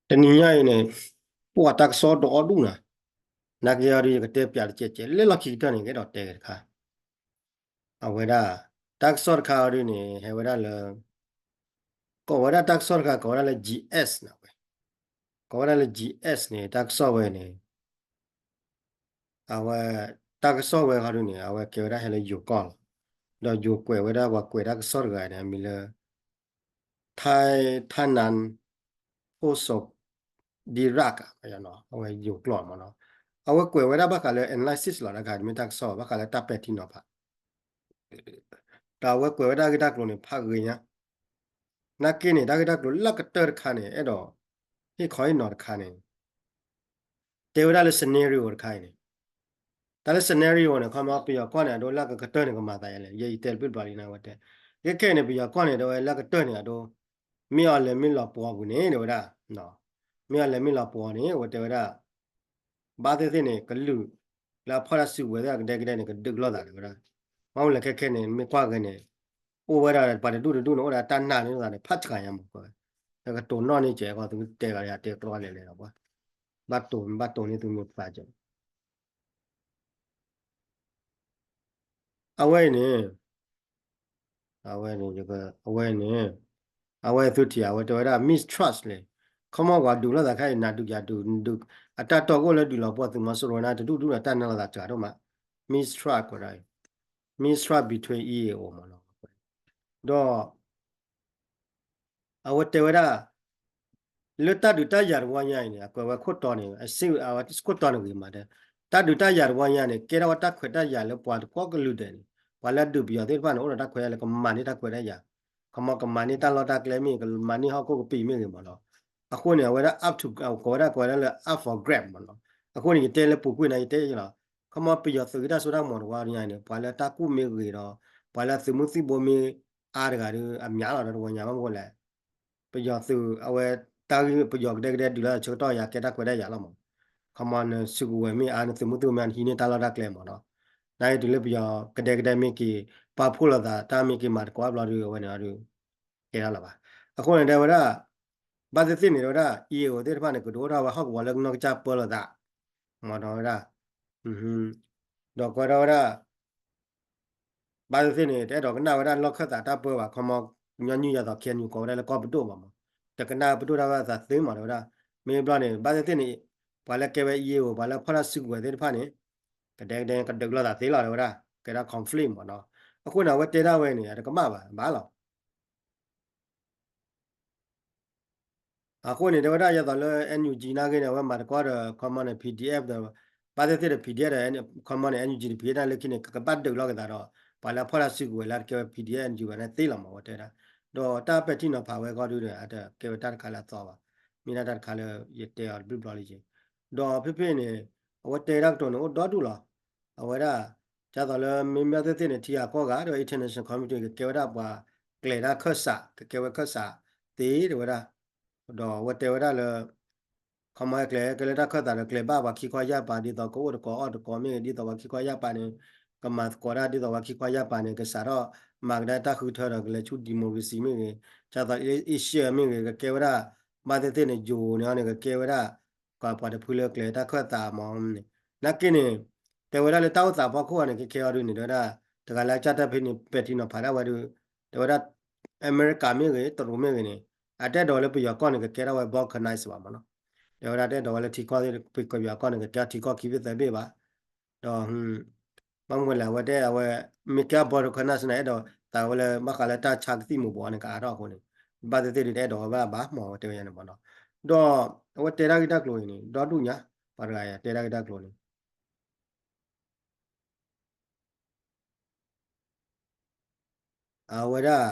တနံၤညါအံၤန့ၣ် ပှၤတၢ်ကစီၣ်ဒီဒူၣ်နၤ, နာ်က့အီၤဒုး ယကတဲပျးတကဲးကဲး လၢလီၢ်ခံကတၢၢ်န့ၣ် ကအဲၣ်ဒိးတဲက့ၤတခါ, အဝဲဒၣ် တၢ်ကစီၣ်တခါအီၤဒုးန့ၣ် ဟဲဝဲဒၣ်လၢ ကိးဝဲဒၣ်တၢ်ကစီၣ်တခါ ကိးဝဲဒၣ်လၢ GS န့ၣ်ဝဲ, ကိးဝဲဒၣ်လၢ GS န့ၣ် တၢ်ကစီၣ်ဝဲန့ၣ် အဝဲ တၢ်ကစီၣ်ဝဲခီဒုးန့ၣ် အဝဲကဲဝဲဒၣ်ဟဲလၢယိၤကီၢ်လီၤ. ဒီးယိၤကွဲးဝဲဒၣ် ပှၤကွဲးတၢ်ကစီၣ်တဂၤန့ၣ် အမံၤလၢ Thai Thailand Post Direct အဝဲယိၤကျိာ်မ့ၢ်နီၤ, အဝဲကွဲးဝဲဒၣ်ဘၣ်ဃးလၢ analysis လီၤ တၢ်ခါ တမ့ၢ်တၢ်ကစီၣ်ဘၣ် ဘၣ်ဃးလၢတၢ်ပဲာ်ထံနီၤဖး ဒီးအဝဲကွဲးဝဲဒၣ်ဂ့ၢ်တၢ်ကျိၤန့ၣ် ဖးဂ့ၤညါ, နာ်က့န့ၣ် တၢ်ဂ့ၢ်တၢ်ကျိၤလၢကတၢၢ်တခါန့ၣ် အဲၣ်ဒိး ဟ့ၣ်ခီဟ့ၣ်နီၤတခါန့ၣ် တဲဝဲဒၣ်လၢ scenario တခါအံၤန့ၣ်, တၢ်လၢ scenario န့ၣ် ခီမီပယီၤကီၢ်န့ၣ် အဒိလၢကကတၢၢ်န့ၣ် ကမၤသးယဲလဲၣ်, ယဲယတဲတဘျုးဘျီလံန့ၣ် အဝဲတဲ, ခဲခဲအံၤန့ၣ် ပယီၤကီၢ်န့ၣ် တဲဝဲလၢကတၢၢ်န့ၣ် အဒိ မ့ၢ်အီၤလဲၤမ့ၢ်လီၤပှီၤပူၤန့ၣ် တဲဝဲဒၣ်, မ့ၢ်အီၤလဲၤမ့ၢ်လီၤပှီၤန့ၣ် အဝဲတဲဝဲဒၣ် ဘၣ်သ့ၣ်သ့ၣ်န့ၣ် ကလုာ်လၢအဖီၣ်တၢ်စုကဝဲၤသ့ၣ်ကဒဲကဒဲန့ၣ် ကဒုးလိာ်သးတဲဝဲဒၣ်, မ့ၢ်မနုၤလဲၣ်ခဲခဲန့ၣ် မ့ၢ်ကွၢ်က့ၤန့ၣ် အိၣ်ဝဲဒၣ်ပှၤတဒူၣ်တဒူၣ်န့ၣ် အိၣ်ဒီးတၢ်နာ်န့ၢ်လိာ်သးန့ၣ် ဖးဆှးညါမးကွၢ်ဝဲ, ကတိၤနီၣ်န့ၢ်ကဲးဃီ သုတဲဂၤယတဲကျီလဲၤလဲၤလီၤပှၤ, ဘၣ်တိၤမ့ၢ်ဘၣ်တိၤန့ၢ်သုမ့ၢ်ပာ်ကဲး အဝဲအံၤန့ၣ် အဝဲန့ၣ် အဝဲန့ၣ် အဝဲသုထံၣ် အဝဲတဲဝဲဒၣ် mistrust လဲၣ်, ခီမီပှၤဒုးလိာ်သးခဲအံၤ နဒုးယၤဒုး ဒုး အတၢ်တီၢ်ကအိၣ်လၢဒုးလီၤပှီၢ်သုးမီၤစိရိၤန့ၣ် တဒူၣ်ဒူၣ်ဒီးတၢ်နာ်လိာ်သးစှၤဒိၣ်မး, mistrust ကွဲးဒၣ်အံၤ mistrust between E A O မ့ၢ်နီၤ, ဒီး အဝဲတဲဝဲဒၣ် လၢတၢ်ဒုးတၢ်ယၤတဝီညါအံၤန့ၣ် အကွဲးဝဲခိၣ်တီန့ၣ် အစ့ၢ်အဝဲခိၣ်တီန့ၣ်ဂ့ၤမးဒီး တၢ်ဒုးတၢ်ယၤတဝီညါန့ၣ် ကဲထီၣ်ဝဲတၢ်ခွဲးတၢ်ယာ်လၢပှၤတကိးကလုာ်ဒဲးန့ၣ် ပှၤလၢအဒုးပယီၤသ့ၣ်တဖၣ်န့ၣ် အိၣ်ဒီးတၢ်ခွဲးတၢ်ယာ်လၢကမၤန့ၢ်တၢ်ခွဲးတၢ်ယာ်, ခီမီကမၤန့ၢ်တၢ်လီၢ်တၢ်ကျဲမ့ၢ်ဂ့ၤ ကမၤန့ၢ်ဟီၣ်ခိၣ်ကပံာ်မ့ၢ်ဂ့ၤမ့ၢ်နီၤ, အဃိန့ၣ် အဝဲဒၣ် up to ကိးဝဲဒၣ်ကိးဝဲဒၣ်လၢ up for grab မ့ၢ်နီၤ, အဃိန့ၣ် ယတဲလၢပူၤကွံာ်န့ၣ် ယတဲလီၤ ခီမီပယီၤသုးဂံၢ်တၢ်စိတၢ်ကမီၤတဝီညါန့ၣ် ပှၤလၢတၢ်ကူၣ်မ့ၢ်ဂ့ၤဒီး ပှၤလၢသုးမုၢ်သံၣ်ဘိမ့ၢ်အါတဂၤဒီး အမၠးလီၤဒီးတဝီညါဘၣ်မ့ၢ်လဲၣ်, ပယီၤသုးအဝဲ တၢ်ဂ့ၢ်ပယီၤကဒဲကဒဲဒုးလီၤဆၢကတီၢ်ယၤကဲတၢ်ခွဲးတၢ်ယာ်လီၤမး, ခီမီနစုကဝဲၤမ့ၢ်အါ နသုးမုၢ်သံၣ်ဘိမ့ၢ်အါ နဟံးန့ၢ်တၢ်လီၢ်တၢ်ကျဲမ့ၢ်နီၤ, နာ်က့တုၤလၢပယီၤကဒဲကဒဲမ့ၢ်က့ၤ ပာ်ဖှိၣ်လိာ်သး တၢ်မ့ၢ်က့ၤမၤသကိးဘျီဒီး အဝဲန့ၣ်ဒီး ကဲထီၣ်လၢၤဘၣ်, အဃိန့ၣ် တဲဝဲဒၣ် ဘၣ်သ့ၣ်သ့ၣ်န့ၣ် တဲဝဲဒၣ် E A O သ့ၣ်တဖၣ်န့ၣ် ကဒုးအိၣ်ထီၣ်ဝဲဟီၣ်ကဝီၤလၢကနီၢ်ကစၢ်ပၢလီၤသး, မ့ၢ်ဒီးဝဲဒၣ် ဒီးကွဲးထီၣ်ဝဲဒၣ် ဘၣ်သ့ၣ်သ့ၣ်န့ၣ် တအဲၣ်ဒိးကနၣ်ဝဲဒၣ်လီၢ်ခၢၣ်သးတၢ်ပၢဘၣ် ခီမီ ညီနုၢ်ယၤသိး K N U ကိးဝဲဒၣ်လၢကီၢ်ပဒိၣ်ဘၣ်မး, တကနၣ်ပဒိၣ်တၢ်ဝဲသးသ့မး တဲဝဲဒၣ်, မ့ၢ်ဘျီန့ၣ် ဘၣ်သ့ၣ်သ့ၣ်န့ၣ် ပှၤလၢကဲဝဲ E A O ပှၤလၢဖီၣ်တၢ်စုကဝဲၤသ့ၣ်တဖၣ်န့ၣ် ကဒဲကဒဲကဒုးလိာ်သးသ့လီၤ တဲဝဲဒၣ် ကဲဒၣ် conflict မးနီၤ, အဃိန့ၣ် အဝဲတဲဒၣ်ဝဲန့ၣ် အတကမၣ်ဘၣ် ဘၣ်လီၤ အဃိန့ၣ် တဲဝဲဒၣ်ယသိးလၢ N U G နာ်က့န့ၣ် အဝဲမၤသကိးဒီး ခီမီန့ၣ် P D F ဒီး ဘၣ်သ့ၣ်သ့ၣ်ဒီး P D F ဒီး ခီမီန့ၣ် N U G ဒီး P D F နာ်က့န့ၣ် ကကဘၣ်ဒုးလိာ်က့ၤသးဒီး ပှၤလၢဖီၣ်တၢ်စုကဝဲၤလၢတကဲဝဲ P D F N U G ဘၣ်န့ၣ်သ့လီၤမး အဝဲတဲဒၣ်, ဒီးတၢ်ပဲာ်ထံနီၤဖးဝဲအဂီၢ်ဒုဒီး အတကဲဝဲတၢ်တခါလၢအသီဘၣ်, မ့ၢ်ဒၣ်တၢ်တခါလၢယတဲအီၤတဘျုးဘျီလံက့ၤ, ဒီးဖဲဖဲန့ၣ် အဝဲတဲဒၣ်ကတိၤန့ၣ်အိၣ်ဒီဒူၣ်လီၤ, အဝဲဒၣ် ဒ်သိးလၢမ့မ့ၢ်သ့ၣ်သ့ၣ်န့ၣ် ထံဂၤကီၢ်ဂၤ ဒီး international community ကကဲဝဲဒၣ်ပှၤကျဲၤတၢ်ခၢၣ်စး ကကဲဝဲခၢၣ်စးသ့ တဲဝဲဒၣ်, ဒီးအဝဲတဲဝဲဒၣ်လၢ ခီမီကျဲၤ ကဲလၢတၢ်ခၢၣ်သးဒီးကျဲၤဘၣ်ပှၤခံခီယၢ်ပၤ ဒ်သိးကအိၣ်တကိးအီၣ်တကိးမ့ၢ်ဂ့ၤ ဒ်သိးပှၤခံခီယၢ်ပၤန့ၣ် ကမၤသကိးတၢ် ဒ်သိးပှၤခံခီယၢ်ပၤန့ၣ် ကစးထီၣ်မၤကဒါတၢ်ဃုထၢဒီး ကလဲၤဆူ democracy မ့ၢ်ဂ့ၤ, ဒ်သိး Asia မ့ၢ်ဂ့ၤ ကကဲဝဲဒၣ် ဘၣ်သ့ၣ်သ့ၣ်န့ၣ် ယိၤန့ၣ်အီၤန့ၣ် ကကဲဝဲဒၣ် ပှၤတဖုလၢကျဲၤတၢ်ခၢၣ်သးမးန့ၣ်, နာ်က့န့ၣ် တဲဝဲဒၣ်လၢတၢ်အိၣ်သးဖီခိၣ်အီၤန့ၣ် ခဲခဲအီၤဒုန့ၣ် တဲဝဲဒၣ် တဂၤလၢအကၢ်တၢ်ဖဲန့ၣ် ပဲာ်ထံနီၤဖးဒၣ်ဝဲဒု တဲဝဲဒၣ် အမဲရကၤမ့ၢ်ဂ့ၤ တရူးမ့ၢ်ဂ့ၤန့ၣ် အတအဲၣ်ဒိးဝဲလၢပယီၤကီၢ်န့ၣ် ကကဲထီၣ်ဝဲ balkanized ဘၣ်မးနီၤ, တဲဝဲဒၣ်တအဲၣ်ဒိးဝဲလၢထံကီၢ်သ့ၣ် ပယီၤကီၢ်န့ၣ် ကကဲထီၣ်ထံကီၢ်ခံဘ့ၣ်သၢဘ့ၣ်ဘၣ်, ဒီး ဘၣ်မနုၤလဲၣ် အဝဲတဲအဝဲ မ့ၢ်ကဲ balkanized န့ၣ် အဲၣ်ဒိးသးဝဲလၢ ဘၣ်ဃးလၢတၢ်ဆါကသံၣ်မူၤဘှီးန့ၣ် ကအါထီၣ်အဃိန့ၣ် ဘၣ်သ့ၣ်သ့ၣ်ဒုတအဲၣ်ဒိးဝဲဘၣ်ဘၣ်မး အဝဲတဲဝဲန့ၣ်မးနီၤ, ဒီးအဝဲတဲဒၣ်ဂ့ၢ်တၢ်ကျိၤအံၤန့ၣ် ဒီဒူၣ်ညါ ပှၤတဂၤအံၤတဲဒၣ်ဂ့ၢ်တၢ်ကျိၤန့ၣ် အဝဲဒၣ်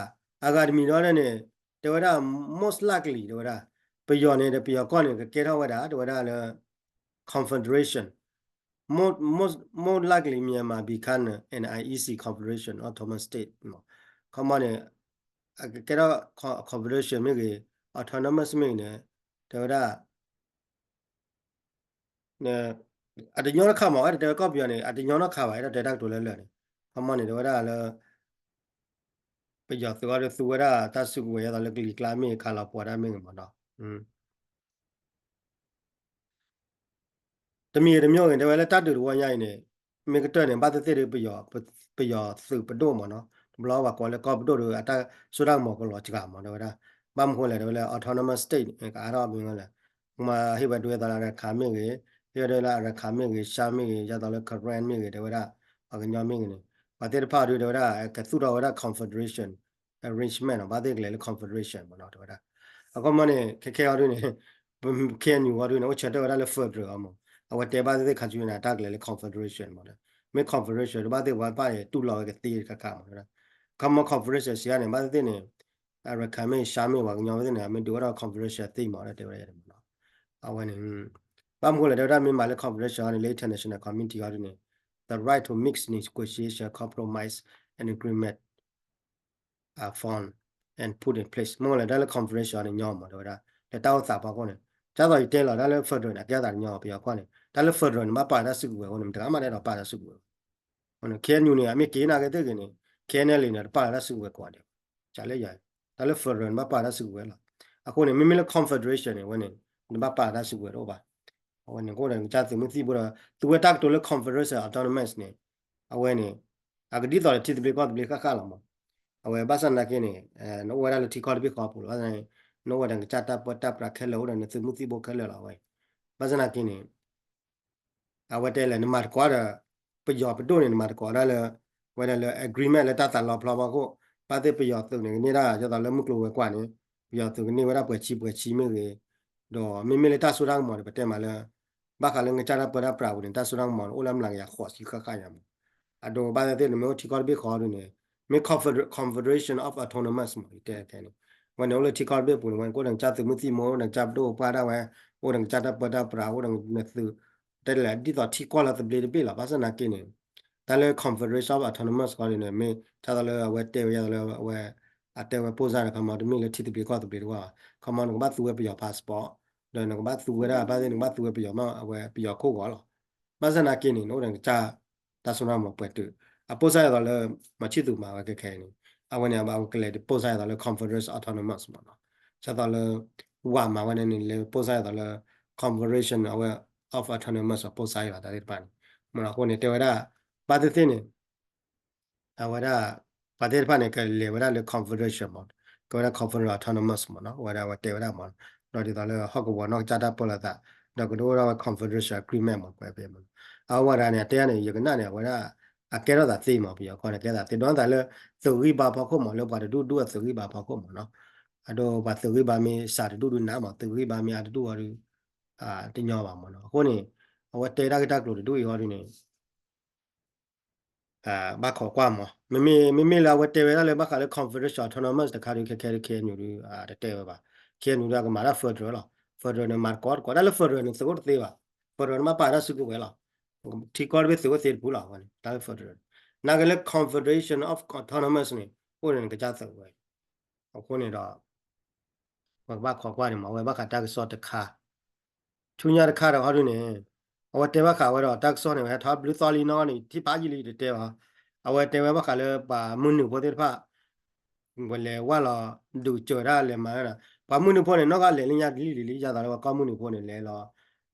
အဂၤတမံၤဒီးန့ၣ် တဲဝဲဒၣ် most likely တဲဝဲဒၣ် ပယီၤန့ၣ်ဒီး ပယီၤကီၢ်န့ၣ် ကကဲထီၣ်ဝဲဒၣ် တဲဝဲဒၣ်လၢ confederation, most most most likely Myanmar become an I E C confederation, autonomous state ခီမီန့ၣ် အကကဲထီၣ် confederation မ့ၢ်ဂ့ၤ autonomous မ့ၢ်ဂ့ၤန့ၣ် တဲဝဲဒၣ် အတညီတခါမး အဲၣ်ဒိးတဲဝဲကီၢ်ပယီၤန့ၣ် အတညီတခါဘၣ် အဲၣ်ဒိးတဲတၢ်ကတိၤလၢလၢာ်န့ၣ် ခီမီန့ၣ် တဲဝဲဒၣ်လၢ ပယီၤသုးအီၤဒီးသူဝဲဒၣ်တၢ်စုကဝဲၤ ဒ်သိးလၢကလံၤကျါမ့ၢ်ဂ့ၤ ခးလီၤပှီၤတၢ်မ့ၢ်ဂ့ၤမးနီၤ, တမံၤဂ့ၤတမံၤဂ့ၤ တဲဝဲလၢတၢ်ဒုးတဝီညါအံၤန့ၣ် မ့ၢ်ကတၢၢ်န့ၣ် ဘၣ်သ့ၣ်သ့ၣ်ဒီး ပယီၤသုးပဒိၣ်မ့ၢ်နီၤ, တဘျီပှၤကိးလၢကီၢ်ပဒိၣ်ဒီး အတၢ်စိတၢ်ကမီၤကလီၤစှၤမ့ၢ်တဲဝဲဒၣ်, ဘၣ်မနုၤဃိလဲၣ် တဲဝဲလၢ autonomous state န့ၣ် ကအါထီၣ်မ့ၢ်ဝဲလဲၣ်, မ့ၢ်ဟ့ၣ်ဝဲဒၣ်လၢ Arakan မ့ၢ်ဂ့ၤ, ဟ့ၣ်ဝဲဒၣ်လၢ Arakan မ့ၢ်ဂ့ၤ, Shan မ့ၢ်ဂ့ၤ, ဒ်သိးလၢ Karen မ့ၢ်ဂ့ၤ တဲဝဲဒၣ်, ပှၤကညီမ့ၢ်ဂ့ၤန့ၣ် ပှၤသ့ၣ်တဖၣ်ဒုး တဲဝဲဒၣ် ကသူၣ်ထီၣ်ဝဲဒၣ် confederation arrangement နီၤ, ဘၣ်သ့ၣ်ကလဲၤလၢ confederation မ့ၢ်နီၤ တဲဝဲဒၣ်. အခီပညီန့ၣ် ခဲခဲအံၤဒုးန့ၣ် KNU အံၤဒုးန့ၣ် အိၣ်ဆၢထၢၣ်ဝဲဒၣ်လၢ federal အီၤမ့ၢ်, အဝဲတဲဘၣ်သ့ၣ်သ့ၣ်ခါဆူညါန့ၣ် တၢ်ကလဲၤလၢ confederation မ့ၢ်ဒီး, မ့ၢ် confederation တဘၣ်သ့ၣ်ပှၤတဖၣ်န့ၣ် တူၢ်လိာ်ဝဲကသ့တခါခါမ့ၢ်ဒီး, အခီပညီ confederation စံးတၢ်န့ၣ် ဘၣ်သ့ၣ်သ့ၣ်န့ၣ် Arakan မ့ၢ် Shan မ့ၢ် ပှၤကညီဝဲသ့ၣ်န့ၣ် မ့ၢ်ဒုးအိၣ်ဒီး confederation သ့မ့ၢ်ဒီး တဲဝဲဒၣ်မ့ၢ်နီၤ. အဝဲန့ၣ် ဘၣ်မနုၤဃိလဲၣ် တဲဝဲဒၣ်မ့ၢ်မၤလၢ confederation အံၤန့ၣ် လၢ international community အံၤဒုးန့ၣ် the right to mix negotiation, compromise and agreement form and put in place မ့ၢ်လဲၣ် တၢ်လၢ confederation န့ၣ် ညီမ့ၢ်တဲဝဲဒၣ်, လၢတၢ်အိၣ်သးဖီခိၣ်န့ၣ် ဒ်သိးယတဲလီၤ တၢ်လၢ federal န့ၣ် အကဲသးတညီ ပယီၤကီၢ်န့ၣ် တၢ်လၢ federal န့ၣ် ဘၣ်ပာ်လၢတၢ်စုကဝဲၤအဃိန့ၣ် မတၤဂၤမးတအဲၣ်ဒိးပာ်တၢ်စုကဝဲၤ KNU န့ၣ် အမ့ၢ်က့ၤနာ်က့သ့ၣ်ဂ့ၤန့ၣ် KNLA န့ၣ် တပာ်လၢတၢ်စုကဝဲၤကိးဂၤဒဲး, ကလဲၣ်ယၤ, တၢ်လၢ federal န့ၣ် ဘၣ်ပာ်တၢ်စုကဝဲၤလီၤ. အဃိန့ၣ် မ့မ့ၢ်လၢ confederation န့ၣ် အဝဲန့ၣ် နဘၣ်ပာ်တၢ်စုကဝဲၤတအိၣ်ဘၣ်. အဝဲန့ၣ် ကအိၣ်ဒီးကစၢ်သုးမုၢ်သံၣ်ဘိဒီး သုဝဲတၢ်ကတိၤလၢ confederation autonomous န့ၣ် အဝဲန့ၣ် အကဒ်သိးဒီးထံသဘျ့ကီၢ်သဘျ့ဃၣ်ဃၣ်လီၤမး. အဝဲဘၣ်ဆၣ်သနာ်က့န့ၣ် နအိၣ်ဝဲဒၣ်လၢထံကီၢ်တဘ့ၣ်ဃီပူၤလီၤ. ဘၣ်ဆၣ်န့ၣ် နအိၣ်ဝဲဒီးနကစၢ်တၢ်ပၢတၢ်ပြးခဲလၢာ် အိၣ်ဒီးနသုးမုၢ်သံၣ်ဘိခဲလၢာ်လီၤ အဝဲ. ဘၣ်ဆၣ်သနာ်က့န့ၣ် အဝဲတဲလဲၣ် နမၤသကိးဒီး ပယီၤပဒိၣ်န့ၣ် နမၤသကိးဒၣ်လၢ ဝဲဒၣ်လၢ agreement လၢတၢ်သးလီဖျီဖီခိၣ်, ဘၣ်သ့ၣ်ပယီၤသုးန့ၣ် ကန့ၢ်ဒၣ် ဒ်သိးလၢမုၢ်ကျိၤဝဲၤကွာ်န့ၣ် ပယီၤသုးကန့ၢ်ဝဲဒၣ်ပှဲၤဆံပှဲၤဆံမ့ၢ်ဂ့ၤ, ဒီးမ့မ့ၢ်လၢတၢ်စိတၢ်ကမီၤန့ၣ် ပတဲမးလၢ ဘၣ်ဃးလၢနကစၢ်တၢ်ပၢတၢ်ပြးပူၤန့ၣ် တၢ်စိတၢ်ကမီၤန့ၣ် အိၣ်လၢအမျးကယၤဃိးဆံဃၣ်ဃၣ်ညါမး. အဒိ ဘၣ်သ့ၣ်သ့ၣ် နမ့ၢ်အိၣ်ထံကီၢ်တဘ့ၣ်ဃီဒုးန့ၣ် မ့ၢ် confederation of autonomous မး ယတဲခဲန့ၣ် ဝဲန့ၣ်အိၣ်လၢထံကီၢ်တဘ့ၣ်ပူၤန့ၣ် ဝဲန့ၣ်ကအိၣ်ဒီးနကစၢ်သုးမုၢ်သံၣ်ဘိ အိၣ်ဒီးနကစၢ်ပဒိၣ်ပပှၢ်ဒၣ်ဝဲ, အိၣ်ဒီးနကစၢ်တၢ်ပၢတၢ်ပြး အိၣ်ဒီးနသုး တဲလဲၣ် ဒ်သိးထံကီၢ်လၢသဘျ့တဘ့ၣ်လီၤ. ဘၣ်ဆၣ်သနာ်က့န့ၣ် တၢ်လၢ confederation of autonomous ဃီဒုးန့ၣ် မ့ၢ်ဒ်သိးလၢအဝဲတဲဝဲဒ်သိးလၢအဝဲ အတဲဝဲ ပိၢ်စၢ် တခါမး တမ့ၢ်လၢထံသဘျ့ကီၢ်သဘျ့တဝၢ်ဘၣ်. ခီမး နကဘၣ်သူဝဲပယီၤ passport ဒီးနကဘၣ်သူဝဲဒၣ် ဘၣ်သ့ၣ်နကဘၣ်သူဝဲပယီၤမး အဝဲပယီၤခိၣ်ဂီၤလီၤ. ဘၣ်ဆၣ်သနာ်က့န့ၣ် နအိၣ်ဒီးနကစၢ်တၢ်စိတၢ်ကမီၤပှဲၤတုာ်, အပိၢ်စၢ်ဒ်သိးလၢ မၤဆံၣ်သူးမၤဝဲခဲခဲအံၤန့ၣ် အဝဲန့ၣ် အဝဲကလဲၤပိၢ်စၢ်ဒ်သိးလၢ confederation autonomous မးနီၤ. ဒ်သိးလၢ ဝးမၤဝဲန့ၣ်န့ၣ် လဲၤပိၢ်စၢ်ဒ်သိးလၢ confederation အဝဲ of autonomous အပိၢ်စၢ်လီၤ တၢ်သ့ၣ်တဖၣ်န့ၣ်. မ့ၢ်နီၤ အဃိန့ၣ် တဲဝဲဒၣ် ဘၣ်သ့ၣ်သ့ၣ်န့ၣ် အဝဲဒၣ် ပှၤသ့ၣ်တဖၣ်န့ၣ် ကလဲၤဝဲဒၣ်လၢ confederation မး, ကဝဲဒၣ် confederal autonomous မးနီၤ, အဝဲဒၣ်အဝဲတဲဝဲဒၣ်မး, ဒီးဒ်သိးလၢဟီၣ်ကဝီၤနီၢ်ကစၢ်တၢ်ပၢလီၤသး, ဒီးကဒိၣ်ဝဲဒၣ်ဝဲ confederation agreement မး ကွဲးဖဲမးနီၤ. အဝဲဒၣ်န့ၣ် အတဲန့ၣ် ယကနၣ်န့ၣ် အဝဲဒၣ် အကဲထီၣ်သးသ့မး ပယီၤကီၢ်န့ၣ် ကဲထီၣ်သးသ့ ဒီးသးလၢ သုးဂံၢ်ဘါဖီခိၣ်မး လၢပှၤတဒူၣ်ဒူၣ်အသုးဂံၢ်ဘါဖီခိၣ်မးနီၤ. အဒိ ပှၤသုးဂံၢ်ဘါမ့ၢ်စှၤတဒူၣ်ဒုးနးမး သုးဂံၢ်ဘါမ့ၢ်အါတဒူၣ်အီၤဒုး တညီဘၣ်မးနီၤ. အဃိန့ၣ် အဝဲတဲတၢ်ဂ့ၢ်တၢ်ကျိၤတဒူၣ်အံၤအီၤဒုးန့ၣ် ဘၣ်ခိးကွၢ်မး, မ့မ့ၢ် မ့မ့ၢ်လၢအဝဲတဲဝဲဒၣ်လၢဘၣ်ဃးလၢ confederation autonomous တခါဒုး ခဲခဲဒုး KNU ဒုး တတဲဝဲဘၣ်. KNU ဒုး အကမၤတၢ် federal လီၤ. federal န့ၣ် မၤတကိးတကိး တၢ်လၢ federal န့ၣ် သုးအိၣ်တသ့ဘၣ်. federal န့ၣ် ဘၣ်ပာ်တၢ်စုကဝဲၤလီၤ. ထံကီၢ်တဘ့ၣ်သုးအိၣ်သ့တပူၤလီၤ အဝဲန့ၣ် တၢ်လၢ federal န့ၣ်. နာ်က့လၢ confederation of autonomous န့ၣ် အိၣ်ဒီးနကစၢ်သုးဝဲ အဃိန့ၣ်ဒီး ပကဘၣ်ခိးကွၢ်န့ၣ်မး အဝဲဘၣ်ဃးတၢ်ကစီၣ်တခါ ဆူညါတခါဒီးဟီဒုးန့ၣ် အဝဲတဲဘၣ်ဃးဝဲဒီးတၢ်ကစီၣ်န့ၣ် ဝဲဟဲထီၣ်ဘျုးသီလံနီၢ်န့ၣ် ထံၣ်ဖးယံာ်လံတတဲဘၣ်. အဝဲတဲဝဲဘၣ်ဃးလၢပှၤမုၢ်နုာ်ဖိသ့ၣ်တဖၣ် ပလဲၤဝဲလီၤ ဒုးစၢၤတၢ်လဲၤမၤဝဲဒီး ပှၤမုၢ်နုာ်ဖိန့ၣ် နီၢ်ကီၢ်လဲၤလၢညါလံလံလံ ယၤသးလၢပှၤကီၢ်မုၢ်နုာ်ဖိန့ၣ် လဲၤလီၤ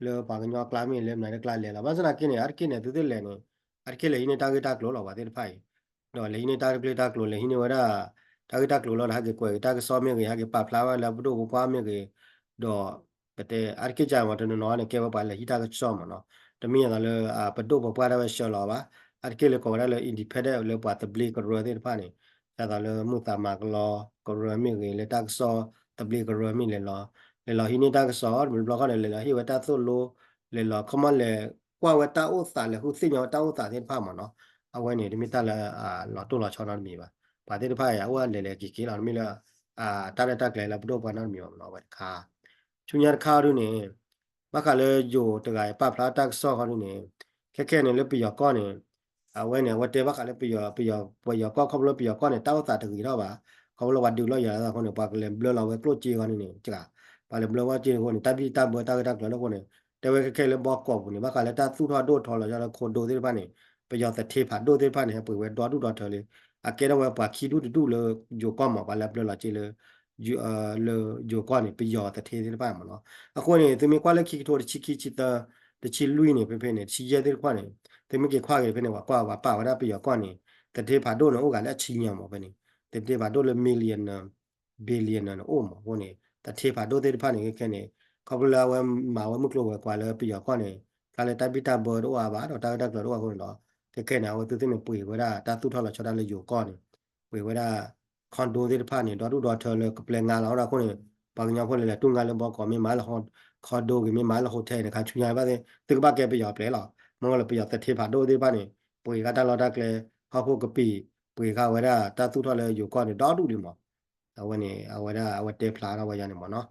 လၢပှၤကညီကျါမ့ၢ် လဲၤမနုၤတကျါလဲၤလီၤ. ဘၣ်ဆၣ်သနာ်က့န့ၣ် အါတက့ၢ်န့ၣ် သုသ့ၣ်လဲၤန့ၣ် အါတက့ၢ်လဲၤဟံးန့ၢ်တၢ်ဂ့ၢ်တၢ်ကျိၤလီၤ ပှၤသ့ၣ်တဖၣ်အံၤ ဒီးလဲၤဟံးန့ၢ်တၢ်ဂ့ၢ်တၢ်ကျိၤ လဲၤဟံးန့ၢ်ဝဲဒၣ် တၢ်ဂ့ၢ်တၢ်ကျိၤလီၤဒီး ဟဲက့ၤကွဲးက့ၤတၢ်ကစီၣ်မ့ၢ်ဂ့ၤ ဟဲက့ၤပာ်ဖျါဝဲလၢပဒိၣ်ပပှၢ်မ့ၢ်ဂ့ၤ ဒီး ပတဲ အါတက့ၢ်ကမး တနီၤနီၤန့ၣ် ကဲဝဲပှၤလဲၤဟံးတၢ်ကစီၣ်မးနီၤ. တမ့ၢ်ယၤသးလၢ ပဒိၣ်ပပှၢ်ဒၣ်ဝဲဆှၢလီၤဘၣ်. အါတက့ၢ်လၢကိးဝဲဒၣ်လၢ independent လၢပှၤသဘျ့ကရၢသ့ၣ်တဖၣ်န့ၣ် ယၤသးလၢမုၢ်သးမၤကလီကရၢမ့ၢ်ဂ့ၤ လၢတၢ်ကစီၣ်သဘျ့ကရၢမ့ၢ်လဲၤလီၤ လဲၤလီၤဟံးန့ၢ်တၢ်ကစီၣ် တဘျီဘျီခီန့ၣ် လဲၤလီၤဟ့ၣ်ဝဲတၢ်သိၣ်လိ လဲၤလီၤခီမီလဲၤကွၢ်ဝဲတၢ်အိၣ်သး လဲၤဃုသ့ၣ်ညါဝဲတၢ်အိၣ်သးသ့ၣ်တဖၣ်မးနီၤ. အဝဲန့ၣ် တမ့ၢ်တၢ်လၢအလီၤတိၢ်လီၤဆီနီတမံၤဘၣ်. ပှၤသ့ၣ်တဖၣ်အံၤ အအိၣ်လဲၤလဲၤက့ၤက့ၤလီၤ တမ့ၢ်လၢ တၢ်ရဲၣ်တၢ်ကျဲၤလၢပဒိၣ်ပပှၢ်နီတမံၤဘၣ်မးနီၤ အဝဲတခါ ဆူညါတခါအံၤဒုးန့ၣ် ဘၣ်ဃးလၢယိၤတဂၤအံၤပာ်ဖျါတၢ်ကစီၣ်ခီဒုးန့ၣ် ခဲခဲန့ၣ်လၢပယီၤကီၢ်န့ၣ် အဝဲန့ၣ် အဝဲတဲဘၣ်ဃးလၢပယီၤ ပယီၤ ပယီၤကီၢ် ခီဖျိပယီၤကီၢ်န့ၣ် တၢ်အိၣ်သးတဂ့ၤထီၣ်ဘၣ်. ခီဖျိပှၤဒုးလီၤယၤလီၤအဃိန့ၣ် ပှၤကလဲၤဘျၢလီၤဝဲကျိၣ်စ့အဃိန့ၣ်န့ၣ် ပှၤလဲၤဘျၢဝဲကျိၣ်စ့အဃိန့ၣ် တၢ်ဘံၣ်တၢ်ဘၢတၢ်ဂ့ၢ်တၢ်ကျိၤလၢအဃိန့ၣ် တဲဝဲခဲခဲလၢဘီကီၢ်ပူၤန့ၣ် ဘၣ်ဃးလၢတၢ်သူၣ်ထီၣ်ဒိၣ်ထီၣ်လီၤယၤလၢခိၣ်ဒိသ့ၣ်တဖၣ်န့ၣ် ပယီၤသထ့ဖးဒိၣ်သ့ၣ်တဖၣ်န့ၣ် ဟဲပှ့ၤဝဲဒီဒူၣ်ဒီထၢလံ အကဲထီၣ်ဝဲပှၤခံဒူၣ်တဒူၣ်လၢယိၤကီၢ်မး ပှၤလဲၤဘျၢလီၤစ့လၢ လၢယိၤကီၢ်န့ၣ် ပယီၤသထ့သ့ၣ်တဖၣ်မးနီၤ. အဃိန့ၣ် သုမ့ၢ်ကွၢ်လၢခံကထိတဆံခံဆံသၢ တဆံလွံၢ်န့ၣ် ဖဲဖဲန့ၣ် တဆံယဲၢ်သ့ၣ်တဖၣ်န့ၣ် သုမ့ၢ်က့ၤကွၢ်က့ၤဖဲန့ၣ် ပှၤကွၢ်ပှၤပာ်ဝဲဒၣ်ပယီၤကီၢ်န့ၣ် သထ့ဖးဒိၣ်န့ၣ် အိၣ်ဂၤလၢအဆံညါမးဖဲန့ၣ် သထ့ဖးဒိၣ်လၢ millionaire billionaire န့ၣ်အိၣ်မးအဃိန့ၣ် သထ့ဖးဒိၣ်သ့ၣ်တဖၣ်န့ၣ် ခဲခဲန့ၣ် ခီဖျိလၢအဝဲမၤဝဲမုၢ်ကျိၤဝဲၤကွာ်လၢပယီၤကီၢ်န့ၣ် တၢ်လၢတၢ်ဘံၣ်တၢ်ဘၢတအိၣ်အါဘၣ် ဒီးတၢ်ဂ့ၢ်တၢ်ကျိၤတအိၣ်အဃိန့ၣ်ဒီး ခဲခဲန့ၣ် အဝဲသ့ၣ်သ့ၣ်န့ၣ်ပှ့ၤဝဲဒၣ်တၢ်သူၣ်ထီၣ်လီၤဆီဒၣ်လၢယိၤကီၢ်န့ၣ် ပှ့ၤဝဲဒၣ် condo သ့ၣ်တဖၣ်န့ၣ် ဒီဒူၣ်ဒီထၢလၢကပျဲငါလီၤအဃိန့ၣ် ပှၤကညီဖိလဲၤလဲၤတူၢ်ငါလၢဘီကီး မ့ၢ်မၤလၢ condo ဂ့ၤ မ့ၢ်မၤလၢ hotel န့ၣ် ခါဆူညါဘၣ်သ့ၣ် သုကဘၣ်ကဲပယီၤပျဲလီၤ မ့ၢ်လၢပယီၤသထ့ဖးဒိၣ်သ့ၣ်တဖၣ်န့ၣ် ပှ့ၤဃာ်တၢ်လီၢ်တၢ်ကျဲ ဟီၣ်ခိၣ်ကပံာ် ပှ့ၤဃာ်ဝဲဒၣ်တၢ်သူၣ်ထီၣ်လၢယိၤကီၢ်န့ၣ် ဒီဒူၣ်လံမး အဝဲန့ၣ် အဝဲဒၣ်အဝဲတဲဖျါထီၣ်ဝဲယါန့ၣ်မးနီၤ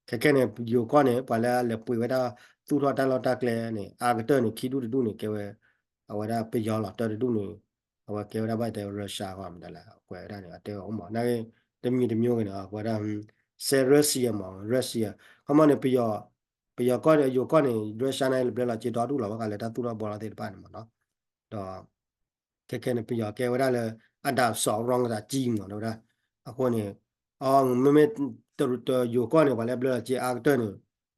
ခဲခဲန့ၣ် ယိၤကီၢ်န့ၣ် ပှၤလၢအလဲၤပှ့ၤဝဲဒၣ်သူၣ်ထီၣ်တၢ်လီၢ်တၢ်ကျဲန့ၣ် အါကတၢၢ်န့ၣ် ခံဒူၣ်တဒူၣ်န့ၣ် ကဲဝဲ အဝဲဒၣ်ပယီၤလီၤ တၢတဒူၣ်န့ၣ် အဝဲကဲဝဲဒၣ်ဘၣ်တဲ Russia ဃီမတၤလဲၣ် အကွဲးဝဲဒၣ်န့ၣ် အတဲဝဲအိၣ်မး နာ်က့ တမံၤတမျိုးဂ့ၤန့ၣ် အကွဲးဒၣ် စဲး Russia မး Russia ခီမီန့ၣ် ပယီၤ ပယီၤကီၢ်န့ၣ် ယိၤကီၢ်န့ၣ် Russia န့ၣ် လဲၤဘျၢလီၤစ့ဒီဒူၣ်လီၤ ဘၣ်ဃးလၢတၢ်သူၣ်ထီၣ်ဘှီထီၣ်သ့ၣ်တဖၣ်န့ၣ်မးနီၤ ဒီး ခဲခဲန့ၣ် ပယီၤကဲဝဲဒၣ်လၢ အဒၣ်စီၤရီကသးကံမး တဲဝဲဒၣ် အဃိန့ၣ် အမ့မ့ၢ် ယိၤကီၢ်န့ၣ် ပှၤလၢအဘျၢလီၤစ့အါကတၢၢ်န့ၣ်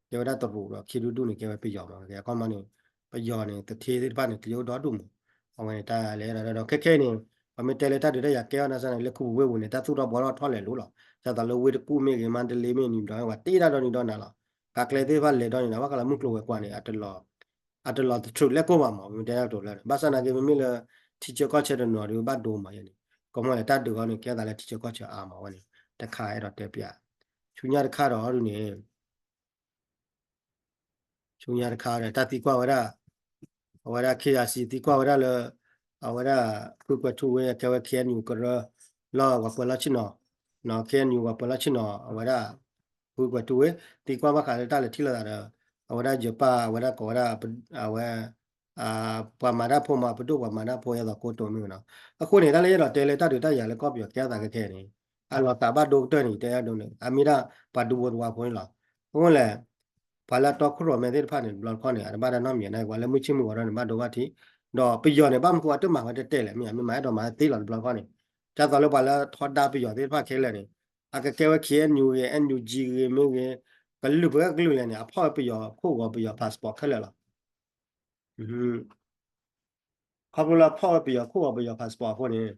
ကဲဝဲဒၣ်တရူးဒီးခံဒူၣ်ဒူၣ်န့ၣ် ကဲဝဲပယီၤမး အခီမီန့ၣ် ပယီၤန့ၣ် သထ့သ့ၣ်တဖၣ်န့ၣ် ကယိၣ်ဒီဒူၣ်မး အဝဲန့ၣ်တၢ်လဲၤဒီး ခဲခဲအံၤန့ၣ် ပမ့ၢ်တဲလၢတၢ်ဒုးတၢ်ယၤကဲအီၤန့ၣ်စ့ၢ်န့ၣ် လၢခူပူၤဝ့ၢ်ပူၤန့ၣ် တၢ်သူၣ်ထီၣ်ဘှီထီၣ်ထီၣ်လဲၤလိၤလီၤ ဒ်သိးလၢဝ့ၢ်တကူၣ်မ့ၢ်ဂ့ၤ မါတလ့မ့ၢ်ဂ့ၤ နံၤဒီး ပှၤတ့တၢ်ဒီနံၤဒီနၤလီၤ ကးကျဲသ့ၣ်တဖၣ်လဲၤဒီနံၤဒီး ဘၣ်ဃးလၢမုၢ်ကျိၤဝဲၤကွာ်န့ၣ် အတလီၤ အတလီၤသထြူးလဲၣ်ကိၢ်ဘၣ်မး မ့ၢ်တဲတၢ်ကတိၤလၢ ဘၣ်ဆၣ်နာ်က့ မ့မ့ၢ်လၢ ထံဆၢကီၢ်ဆၢတနီၤဒီးဘၣ်ဒိမးယဲန့ၣ် ကီမီလဲၣ် တၢ်ဒုးအီၤန့ၣ် ကဲသးလၢထံဆၢကီၢ်ဆၢအါမးဝဲန့ၣ် တခါအဲၣ်ဒိးတဲပျး ဆူညါတခါဒီးဒုးန့ၣ် ဆူညါတခါဒီး တၢ်သံကွၢ်ဝဲဒၣ် အဝဲဒၣ် ခ့ယၤစံ သံကွၢ်ဝဲဒၣ်လၢ အဝဲဒၣ် ဖုကွဲးထူဝ့ အကဲဝဲ ခ့ၣ်အဲၣ်ယူၣ် ကရၢ လီၢ်ပှၤပၢၤလီၢ်ဆ့ၣ်နီၤ ခ့ၣ်အဲၣ်ယူၣ် ပှၤပၢၤလီၢ်ဆ့ၣ်နီၤ အဝဲဒၣ် ဖုကွဲးထူဝ့ သံကွၢ်ဘၣ်ဃးလၢတၢ်လဲၤထံၣ်လိာ်သးဒီး အဝဲဒၣ်ယပၢ် အဝဲဒၣ်ကိးဝဲဒၣ် အဝဲ ပှၤမၤတၢ်ဖိမး ပဒိၣ်ပှၤမၤတၢ်ဖိ ယဲသိးကိတိာ်မ့ၢ်ဂ့ၤနီၤ အဃိန့ၣ် တၢ်လၢယအဲၣ်ဒိးတဲလၢတၢ်ဒုးတၢ်ယၤလၢကီၢ်ပယီၤကဲသးခဲခဲန့ၣ် အလီၤသးဘၣ်ဒိကတၢၢ်န့ၣ် တဲဒိန့ၣ် အမ့ၢ်ဒၣ်ပှၤဒူဖိသဝီဖိန့ၣ်လီၤ အဃိလဲၣ် ပှၤလၢအတီခိၣ်ရိၣ်မဲသ့ၣ်တဖၣ်န့ၣ် တဘျီတခီၣ်န့ၣ် အတဘၣ်တၢ်နီတမံၤန့ၣ် ပှၤလၢမုၢ်ဆ့ၣ်မုၢ်ဂီၤထီၣ်န့ၣ် ဘၣ်ဒိဘၣ်ထံး ဒီးပယီၤန့ၣ် ဘၣ်မနုၤအတမၤဝဲတတဲာ်လဲၣ် မ့ၢ်ဧါ မ့ၢ်မၤအဲၣ်ဒိးမၤသ့လီၤတဘျီတခီၣ်န့ၣ် ဒ်သိးလၢပှၤလၢထီဒါပယီၤသ့ၣ်တဖၣ်ခဲလၢာ်န့ၣ် အကကဲဝဲ ခ့ၣ်အဲၣ်ယူၣ် ဂ့ၤ အ့ၣ်ယူၣ်ကၠံ ဂ့ၤမ့ၢ်ဂ့ၤ ကလုာ်ပှဲၤကလုာ်လဲၣ်န့ၣ် အဖီၣ်ဝဲပယီၤခိၣ်ဂီၤ ပယီၤ passport ခဲလၢာ်လီၤ ခီဖျိလၢအဖီၣ်ဝဲပယီၤခိၣ်ဂီၤ ပယီၤ passport အဃိန့ၣ်